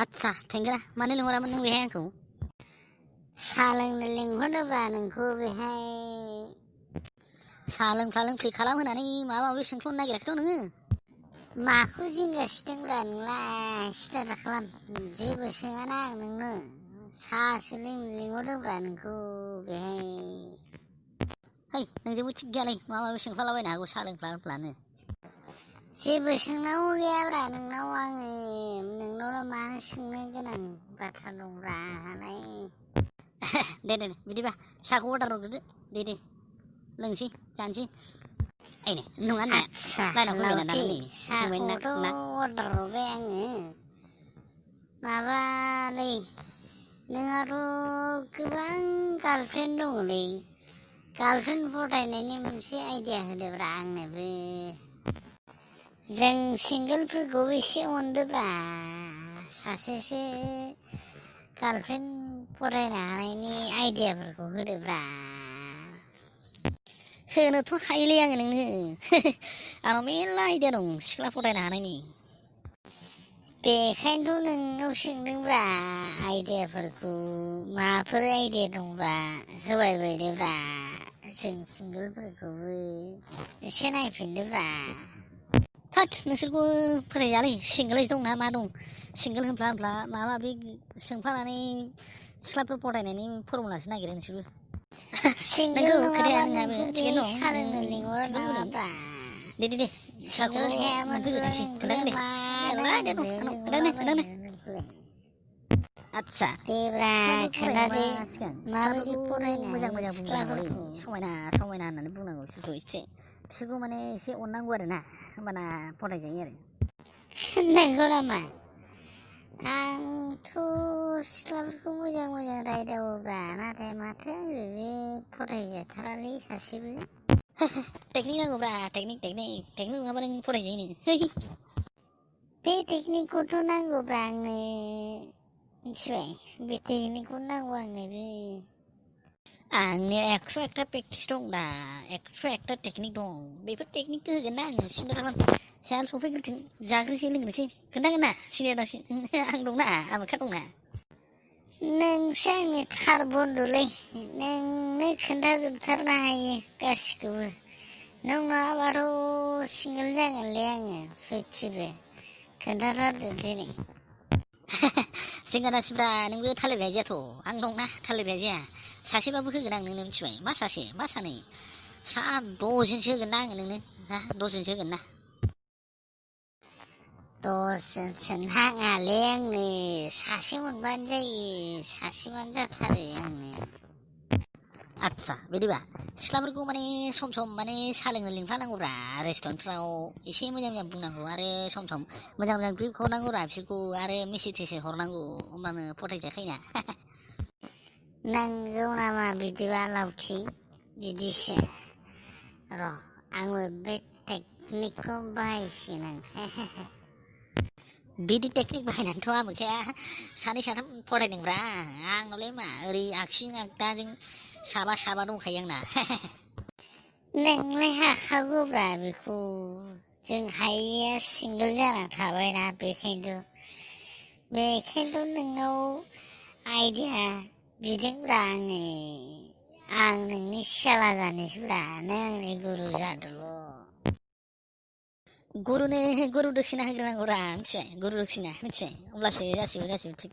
आदसा थेंगोना मानो लिंहरामोन नों बेहाय आंखौ? साहा लोंनो लिंहरदोंब्रा नोंखौ बेहाय। साहा लोंफ्ला लोंफ्लि खालामहोनानै माबा माबि सोंख्ल'नो नागिराखैथ' नोङो? माखौ जिंगासिदोंब्रा नोंलाय? सिदा खालाम, जेबो सोङाना आं नोंनो। साहासो लोंनो लिंहरदोंब्रा नोंखौ बेहाय। है नोंजोंबो थिग गैयालै, माबा माबि सोंफ्लालाबायनो हागौ साहा लोंफ्ला लोंफ्लानो। जेबो सोंनांगौ गैयाब्रा नोंनाव आङो। नोंनावल' मानो सोंनो गोनां बाथ्रा दंब्रा आंहालाय। दे बिदिबा साहाखौ अर्डार हरग्रोदो। दे लोंसै जानोसै। ओइनै नङा होननाया आदसा लाइनाव फैबायना लावथि, दाना नै सोंबाय साहाखौथ' ना अर्डार हरबाय आङो। माबालै, नोंहाथ' गोबां गार्लफ्रेन्ड दङलै। गार्लफ्रेन्ड फथायनायनि मोनसे आइडिया होदोब्रा आंनोबो। जों सिंगोलफोरखौ एसे अनदोब्रा। सासेसो गार्लफ्रेन्ड फरायनो हानायनि आइडियाफोरखौ होदोब्रा। होनोथ' हायोलै आङो नोंनो। आंनाव मेरला आइडिया दं सिख्ला फरायनो हानायनि। बेखायनोथ' नोंनाव सोंदोंब्रा आइडियाफोरखौ। माबाफोर आइडिया दंब्ला होबाय बायदोब्रा। जों सिंगोलफोरखौबो एसे नायफिनदोब्रा। थोद नोंसोरखौ फोथायजायालै, सिंगोलसो दं ना मा दं। सिंगोल होनफ्ला माबा माबि सोंफ्लानानै सिख्लाफोर फरायनायनि फरमुलासो नागिरो नोंसोरबो। सिंगोल नोंगौ खोथाया नङाबा नोंहाबो नोंखौ बे थिगैनो साहा दं लोंनो नों लिंहरा थिगखौनो बुंदों। नामाब्रा। दे सिंगोल साहाखौल' थायामोनब्ला मोनफैग्रोथोंसै नोंखौलाय खोन्थाग्रो दे। मानो मेरला आइडिया दं आंजों आंनाव खोन्थाग्रो। लिंहरलाबायनो नोंखौलाय। आदसा देब्रा सिख्लाफोर फरायनोबा खोन्थादो, सिगां माबायदि सिख्लाफोरखौ फरायनो मोजां हायो मोजां बुंग्रोनांगौलै। सिख्लाफोरखौ। समायना होननानै बुंनांगौ बिसोरखौ एसे। बिसोरखौ माने एसे अननांगौ आरो ना, होमबाना फरायजायो आरो। नंगौ नामा? आंथ' सिख्लाफोरखौ मोजां रायदावोब्रा, नाथाय माथो आंजोंनो फरायजाथारालै सासेबो। टेकनिक नांगौब्रा, टेकनिक नङाबा नों फरायजायोनो। बे टेकनिकखौथ' नांगौब्रा आंनो, मिथिबाय? बे टेकनिकखौ नांगौ आंनोबो। आंनिया 100 एकथा प्रेक्टिस दं दा, 100 एकथा टेकनिक दं। बेफोर टेकनिकखौ होगोन ना आङो, सिन्था खालाम। सायानो सफैग्रोथों, जाग्रोसै लोंग्रोसै। खोन्थागोन ना सिनिया दासिन आं दंना, आमोखा दंना। नोंसो आंनि थार बन्धुलै। नोंनो खोन्थाजोबथारनो हायो गासिखौबो। नों नङाबाथ' सिंगोल जागोनलै आङो सयथिबो। खोन्थाथारदो दिनै। जिंगादासिब्रा, नोंबो थालिर गायजायाथ'। आं दंना थालिर गायजाया। सासेबाबो होगोन आं नोंनो, मिथिबाय? मा सासे मा सानै, दजनसो होगोन ना आङो नोंनो। दजनसो होगोन ना। 10 जनसो नाङालै आंनो, सासे मोनबानो जायो। सासेबानो जाथारो आंनो। आदसा बिदिबा सिख्लाफोरखौ माने सम माने साहा लोंनो लिंफ्लानांगौब्रा रेस्टुरेन्टफ्राव। एसे मोजां बुंनांगौ आरो सम मोजां ब्रिफ हरनांगौब्रा बिसोरखौ, आरो मेसेज थेसेज हरनांगौ, होमबानो फथायजाखायोना। नंगौ नामा बिदिबा लावथि? बिदिसो। र' आंबो बे टेकनिकखौ बाहायसिगोन आं। बिदि टेकनिक बाहायनानैथ' आमोखाया सानै साथाम फरायदोंब्रा। आंनावलाय मा ओरै आगसिजों आगदाजों साबा दंखायो आंना। नोंलाय हाखागौब्रा बेखौ। जों हायैया सिंगोल जाना थाबायना, बेखायनोथ' नोंनाव आइडिया बिदोंब्रा आङो। आं नोंनि सियाला जानोसैब्रा, नों आंनि गुरु जादोल'। गुरु दक्षिना होग्रोनांगौरा, मिथिबाय? गुरु दक्षिना, मिथिबाय? अब्लासो गासिबो थिग।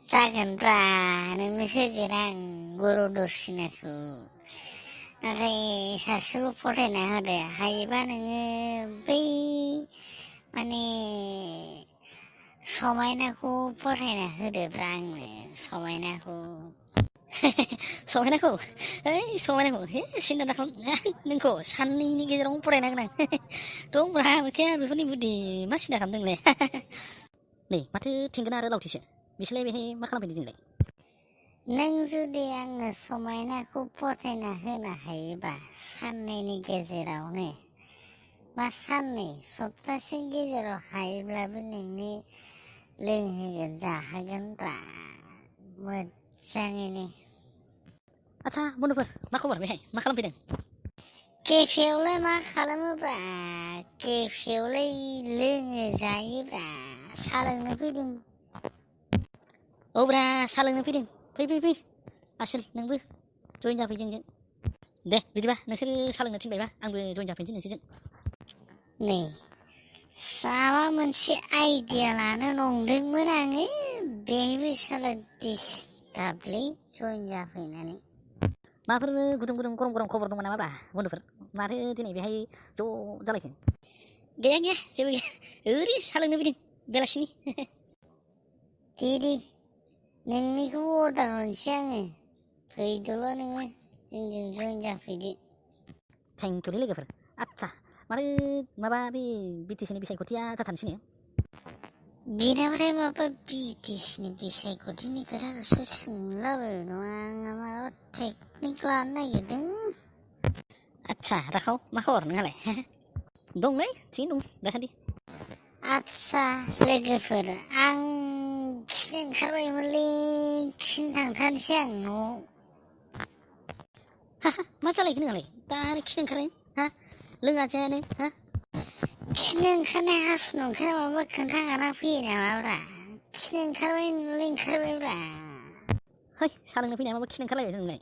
जागोनब्रा, नोंनो होगोन आं गुरु दक्षिनाखौ। नाथाय सासेल' फथायना होदो, हायोबा नोङो बै माने समायनाखौ फथायना होदोब्रा आंनो, समायनाखौ। समायनाखौ? समायनाखौ सिन्था दाखालाम। नोंखौ साननैनि गेजेरावनो फरायना होगोन आं। दंब्रा आमोखाया बेफोरनि बुद्धि, मा सिन्था खालामदों नोंलाय? नै माथो थेंगोना आरो लावथिसो, बिसोरलाय बेहाय मा खालामफैदों जोंलाय? नों जुदि आंनो समायनाखौ फथायना होनो हायोबा, साननैनि गेजेरावनो, मा साननै सप्तासेनि गेजेराव हायोब्लाबो नोंनो लोंहोगोन जाहोगोनब्रा, मोजाङैनो। आदसा बन्धुफोर, मा खबर बेहाय? मा खालामफैदों? केफेआवलाय मा खालामोब्रा, केफेआवलाय लोङो जायोब्रा। सा लोंनो फैदों औब्रा सा लोंनो फैदों फै आसोल नोंबो जइन जाफै जोंजों दे बिदिबा नोंसोरो सा लोंनो थिनबायबा आंबो जइन जाफैनोसै नोंसोरजों नै माबा मोनसे आइडिया लानो नंदोंमोन आङो बेहायबो साला दिसटार्बलै जइन जाफैनानै माबाफोर गुदुं गरम खबर दङ नामाब्रा बन्दुफोर माथो दिनै बेहाय ज' जालायखो गैया जेबो गैया ओरै सा लोंनो फैदों बेलासिनि दे नोंनिखौ अर्डार हरनोसै आङो फैदोल' नोङो जोंजों जइन जाफैदो थेंकिउलै लोगोफोर आदसा माथो माबा बे बिटिसिनि बिसायख'थिया जाथारनोसैनो बेनिफ्राय माबा बिटिसिनि बिसायख'थिनि खोथाखौसो सोंलाबायबाय दं आङो माबा टेकनिक लानो नागिरदों आदसा राखाव मा खबर नोंहालाय दंलै थिगैनो दं दासान्दि आदसा लोगोफोर आं खिनो ओंखारबायमोनलै खिनो थांथारनोसै आं न'आव मा जालायखो नोंहालाय दा आरो खिनो ओंखारो हा लोङा जायानो हा खिनो ओंखारनाय हासुनो ओंखारनाय माबा खोन्थाखाना फैयो नामाब्रा खिनो ओंखारबाय नोंलाय ओंखारबायब्रा है सा लोंनो फैनाया माबा खिनो ओंखारलायबाय नोंलाय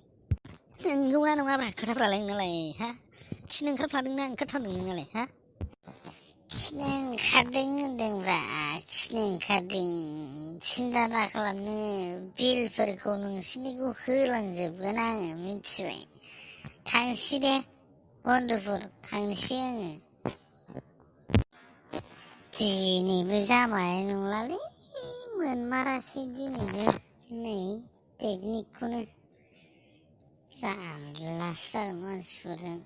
नंगौना नङाब्रा खोथाफ्रालाय नोंनालाय हा खिनो ओंखारफ्लादोंना ओंखारथारदों नोंनालाय हा खिनो ओंखारदों होनदोंब्रा खिनो ओंखारदों सिन्था दा खालामनो बिलफोरखौ नोंसिनिखौ होलांजोबगोन आङो मिथिबाय थांसै दे बन्दुफोर थांसै आङो दिनैबो जामारनाय नंलालै मोनमारासै दिनैबो नै टेकनिकखौनो जारलासो जागोन मानसिफोरजों